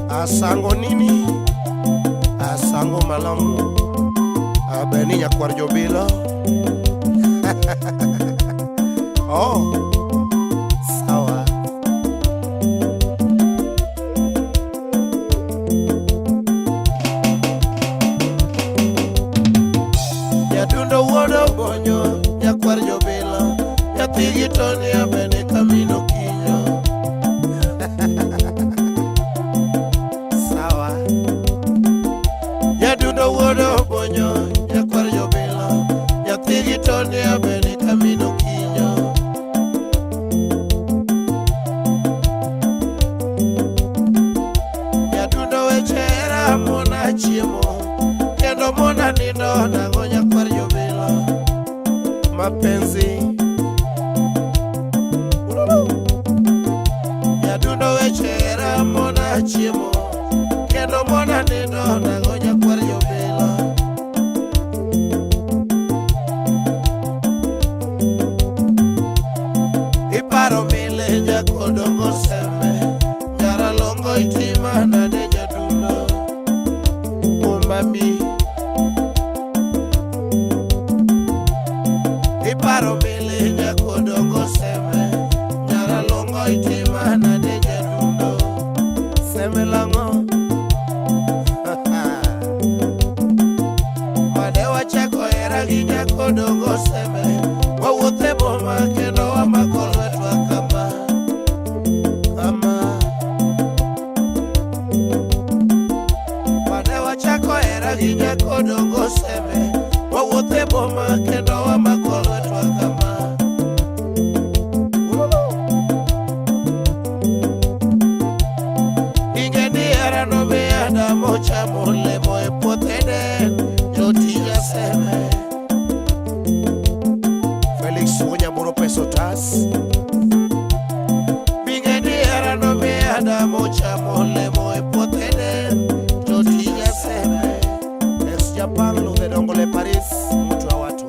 Asango nini? Asango malamu. Abeni nyakwar jobilo. Oh, sawa. Nyadundo wuod Obonyo, nyakwar jobilo. Nyathi gi Tony Abeni kamino kinyo. Sawa. Nyadundo wuod Obonyo, nyakwar jobilo. Nyathi gi Tony Abeni kamino kinyo. Nyadundo weche hera mona chiemo kendo mona nindo nang'o nyakwar jobilo. Mapenzi. Ululu. Nyadundo weche hera mona chiemo kendo mona nindo nang'o nyakwar jobilo. Iparo mile nyakodongo seme nyaralongo itima nade nyadundo umami. Iparo mile nyakodongo seme nyaralongo itima nade nyadundo seme lang'o. Mane wachako hera gi nyakodongo seme wawuotho e boma kendo wamako lwetwa kama kama. Mane wachako hera gi nyakodongo seme wawuotho e boma kendo wamako lwetwa kama. Ululu. Ing'e ni hera nomiyo Adam ochamo olemo e puoth Eden jotija seme. Felix Wuonyamuro peso tas. Ing'e ni hera nomiyo Adam ochamo olemo e puoth Eden jotija seme. Ex Japan Ludhe Dongole Paris mtu wa watu.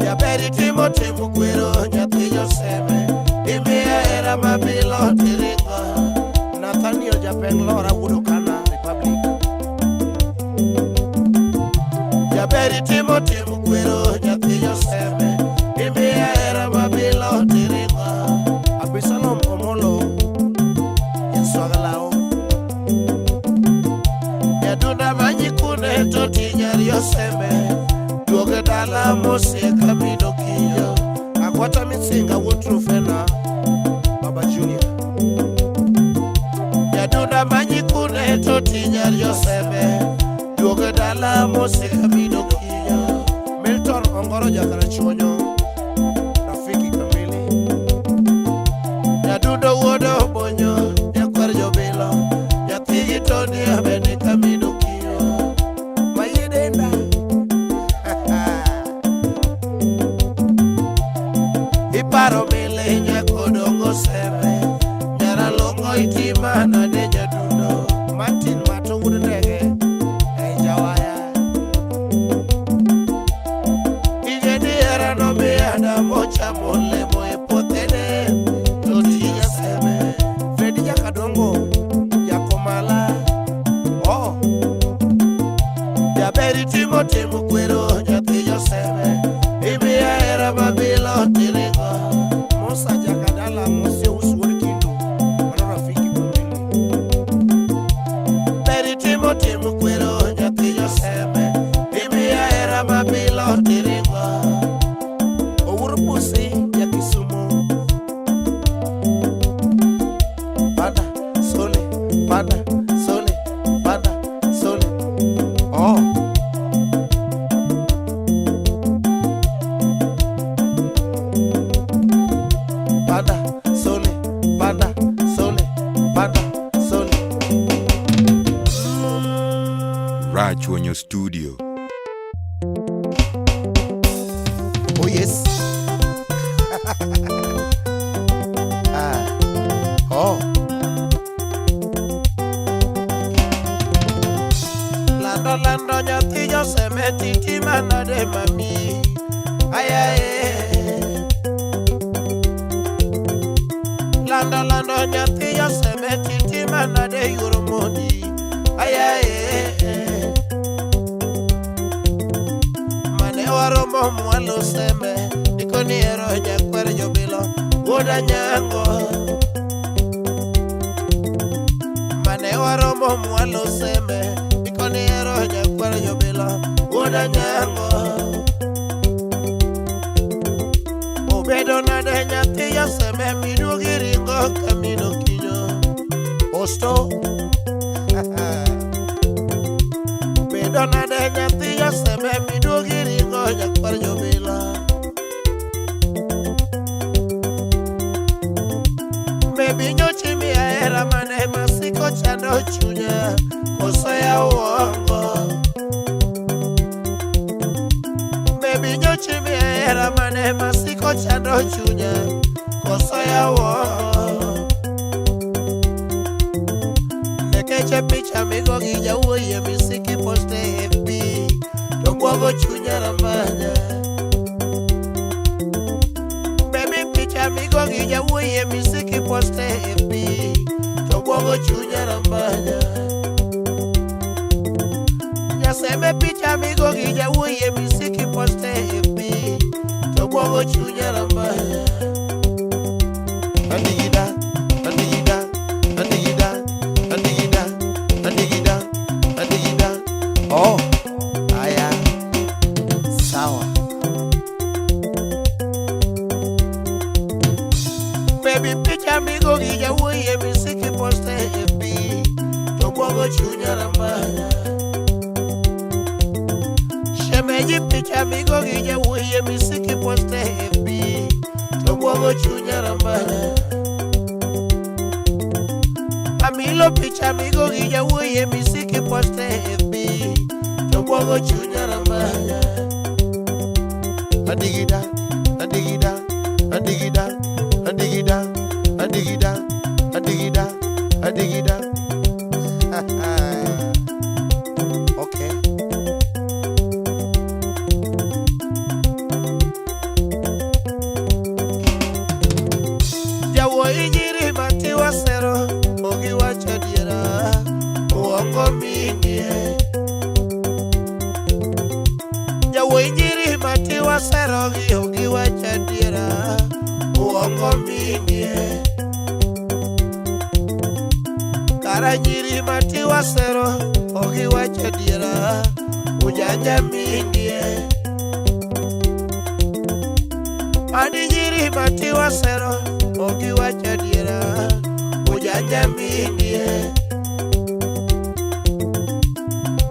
Jaber itimo timo kwero nyathi joseme imiya hera mabilo tiringo. Nathaniel Japeng Lora wuod Okana Republic. Jaber itimo timo kwero nyathi joseme imiya hera mabilo tiringo. Abisalom Omolo Yaswagalao. Nyadunda manyi kune to tinyar yoseme duoge dala mosie kamino kiyo. Agwata Misinga wuod Trufena Baba Junior. Nyadunda manyi kune to tinyar yoseme duoge dala mosie kamino kiyo. Milton Ongoro Jakarachuonyo Rafiki kamili. Nyadundo wuod Obonyo nyakwar jobilo nyathi gi Tony Abeni kamino kiyo. Mayie denda. Iparo mile nyakodongo seme nyaralongo itima nade nyadundo. Martin Mato wuod ndege ei Jawaya. Ing'e ni hera nomiyo Adam ochamo olemo e puoth Eden to tija seme. Fredi Jakadongo Jakomala. Oh. Jaber itimo timo kwero nyathi joseme imiya hera mabilo tiringo. Musa Jakadala Mose wuod Kindu mano rafiki kamili. Ber itimo timo kwero nyathi joseme imiya hera mabilo tiringo. Owuor Pusi ja Kisumu. Panda sole panda sole panda sole. Oh. Panda sole panda sole panda sole. Rachuonyo Studio. Oh yes. Ah. Oh. Lando lando nyathi joseme titi manade mami. Ayaye. Ilando lando nyathi Yoseme titima nade yuoro mondi. Ayaye. Mane waromo mwalo seme nikoni ero nyakwar jobilo wuod Anyango. Mane waromo mwalo seme nikoni ero nyakwar jobilo wuod Anyango. Obedo nade nyathi Yoseme miduogi ringo kamino kinyo. Osto. Bedo nade nyathi Yoseme miduogi ringo nyakwar jobilo. Bebi nyochi miya hera mane masiko chando chunya koso ya uongo. Bebi nyochi miya hera mane masiko chando chunya koso ya uongo. Nekeche picha migo gi jawuoyi e misiki poste FB to bwogo chunya ramanya. Baby picha migo gi jawuoyi e misiki poste FB to bwogo chunya ramanya. Nyaseme picha migo gi jawuoyi e misiki poste FB to bwogo chunya ramanya. Andigida, andigida, andigida, andigida, andigida, andigida. Oh, aya, sawa. Baby picha migo gi jawuoyi e misiki poste FB to bwogo chunya ramanya. Shemeji picha migo gi jawuoyi e misiki poste FB to bwogo chunya ramanya. Amilo picha migo gi jawuoyi e misiki poste FB to bwogo chunya ramanya. Adigida, adigida, adigida, adigida, adigida, adigida, adigida. Okay. Jawuoyi nyiri matiwa sero ogiwacho adiera uongo minie. Jawuoyi nyiri matiwa sero gi ogiwacho adiera uongo minie. Kara nyiri matiwa sero ogiwacho adiera ujanja minie. Ani nyiri matiwa sero ogiwacho adiera ujanja minie.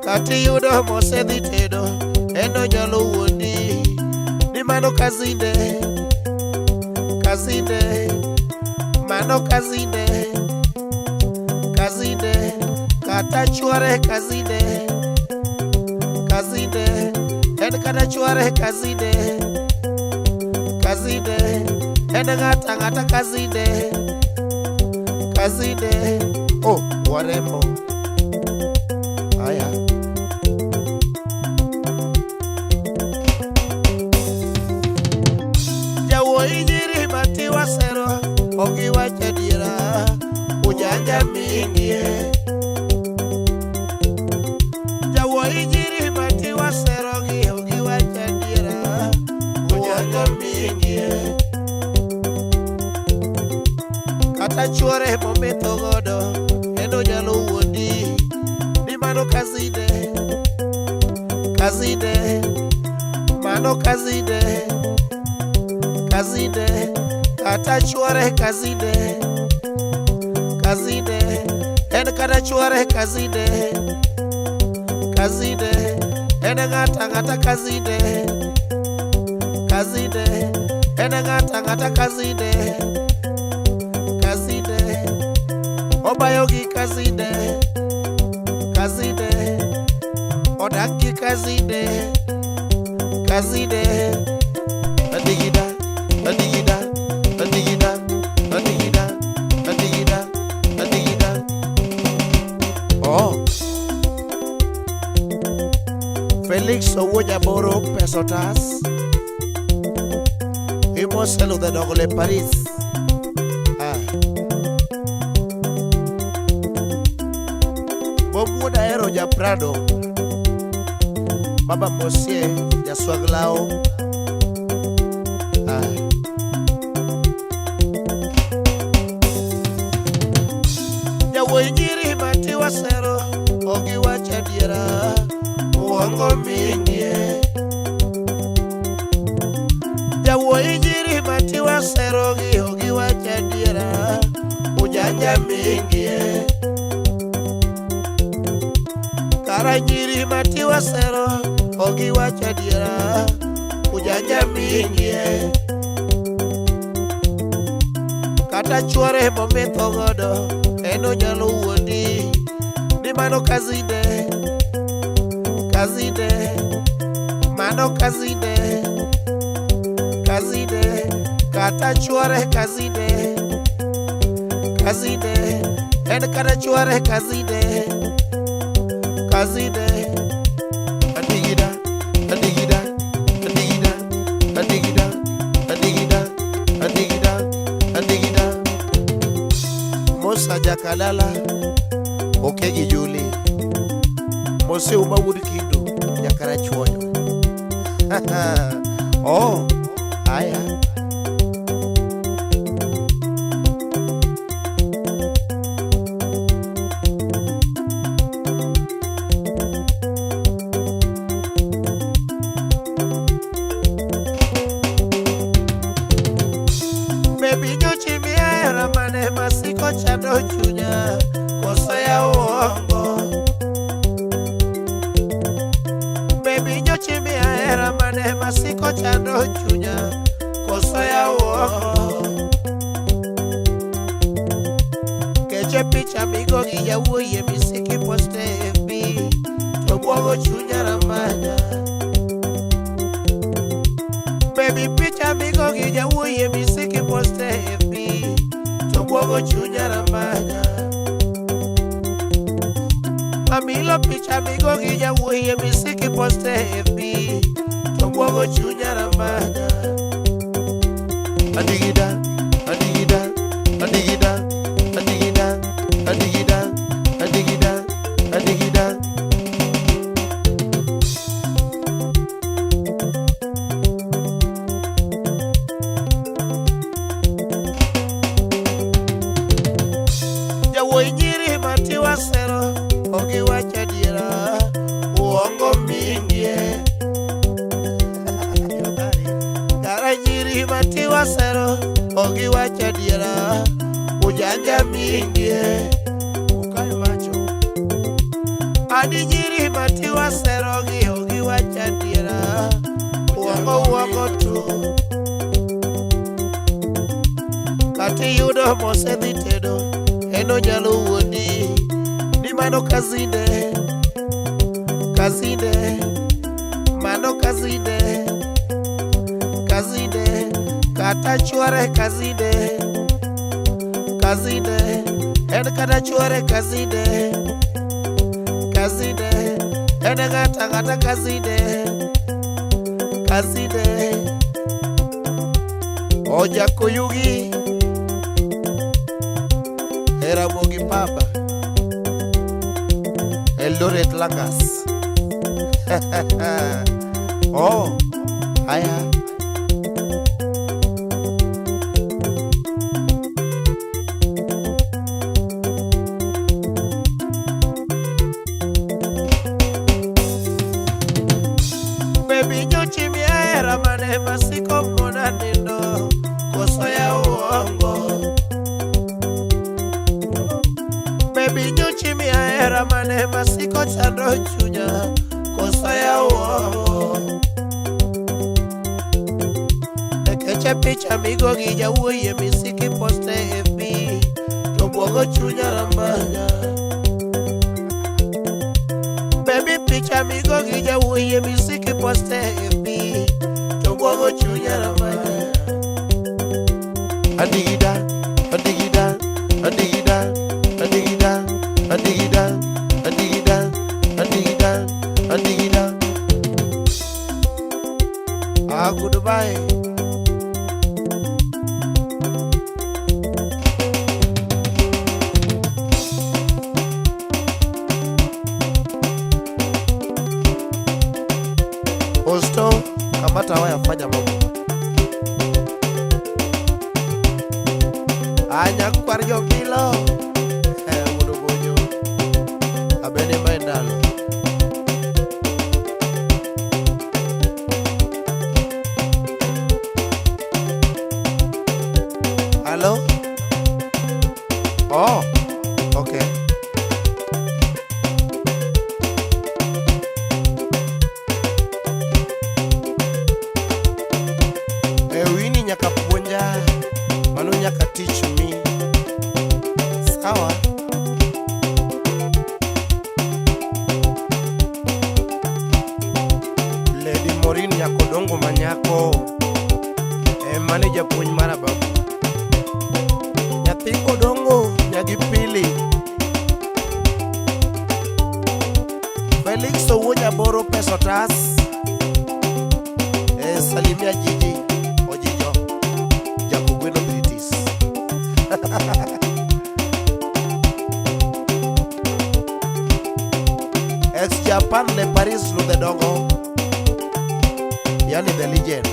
Kati yudo mosedhi tedo en onyalo wuondi ni mano kazinde, kazinde, mano kazinde, kazinde, kata chwore kazinde, kazinde, en kata chwore kazinde, kazinde, en ng'ata ng'ata kazinde, kazinde. Oh, warembo. Aya. Jawuoyi nyiri matiwa sero ogiwacho adiera ujanja minie. Jawuoyi nyiri matiwa sero gi ogiwacho adiera ujanja minie. Kata chwore mometho godo en onyalo wuondi ni mano kazinde, kazinde, mano kazinde, kazinde, kata chwore kazinde, kazinde, en kata chwore kazinde, kazinde, en ng'ata ng'ata kazinde, kazinde, en ng'ata ng'ata kazinde, kazinde, obayo gi kazinde, kazinde, odak gi kazinde, kazinde. Adigida, adigida, adigida, adigida, adigida, adigida. Oh. Felix Owuo Jaboro Pesotas. Imoselo the Dogole Paris. Ah. Odero Japrado, Baba Mosie Jaswaglao. Ah. Jawuoyi nyiri matiwa sero ok giwach adiera, uongo mingie. Jawuoyi nyiri matiwa sero gi ok giwach adiera, ujanja mingie. Kara nyiri matiwa sero ok giwach adiera, ujanja mingie. Kata chuore mometho godo en onyalo wuondi ni mano kazine, kazine, mano kazine, kazine. Kata chuore kazine, kazine, en kata chuore kazine, kazine. Adigida, adigida, adigida, adigida, adigida, adigida, adigida. Musa Jakalala, Okegi Juli, Mose Uma wuod Kindu, Jakarachuonyo. Oh, aya. Baby nyochi mihero mane masiko chando chunya, koso ya uongo. Baby nyochi mihero mane masiko chando chunya, koso ya uongo. Keche picha migo gi jawuoyi e misiki poste FB, to buogo chunya ramanya. Baby picha migo gi jawuoyi e misiki poste FB, to buogo chunya ramanya. Amilo picha migo gi jawuoyi e misiki poste FB, to buogo chunya ramanya. Adigida, adigida, adigida, adigida, adigida, adigida, adigida. Jawuoyi nyiri matiwa sero ok giwach adiera, uongo mingie. Kara nyiri matiwa sero ok giwach adiera, ujanja mingie. Ukae macho. Adi nyiri matiwa sero gi ok giwach adiera, uongo uongo tu. Kata iyudo mosedhi tedo, en onyalo wuondi ni mano kazine, kazine, mano kazine, kazine. Kata chuore kazine, kazine, en kata chuore kazine, kazine, en ng'ata ng'ata kazine, kazine. Ojakoyugi e Ramogi Paba, Eldoret Langas. Oh, aya. Baby nyochi mihero mane masiko mona nindo, koso ya uongo. Baby nyochi mihero mane masiko chando chunya, koso ya uongo. Nekeche picha migo gi jawuoyi e misiki poste FB, to buogo chunya ramanya. Baby picha migo gi jawuoyi e misiki poste FB, to buogo chunya ramanya. Adigida, adigida, adigida, adigida, adigida, adigida, adigida, adigida. Ah, goodbye. Kamata waya fanya mambo. Anyakwar jokilo. Eh, wuod Ogonyo. Abene mae ndalo. Hello? Oh, okay. E wini nyaka puonja, mano nyaka teach me. Sawa. Lady Morin Nyakodongo manyako. E mane japuonj mara babu. Nyathi Odongo nyagi pili. Felix Owuo Nyaboro peso tas. E salimia Jiji Ojijo. Jakogweno British. Ex Japan le Paris Ludhe Dongo. Yani the legend.